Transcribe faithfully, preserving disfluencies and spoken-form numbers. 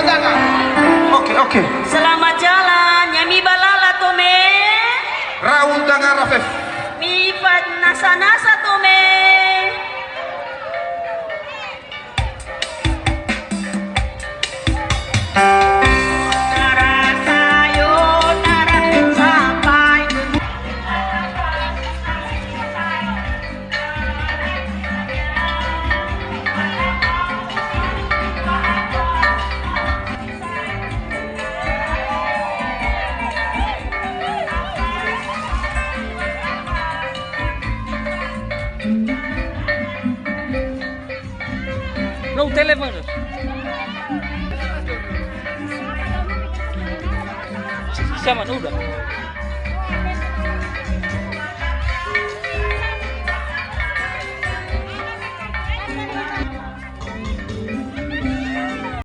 Oke, oke. Selamat jalan, ya'ami ba lala tome. Raun dangara fef. Mifanasa-nasa tome. No, telepon. Sama udah.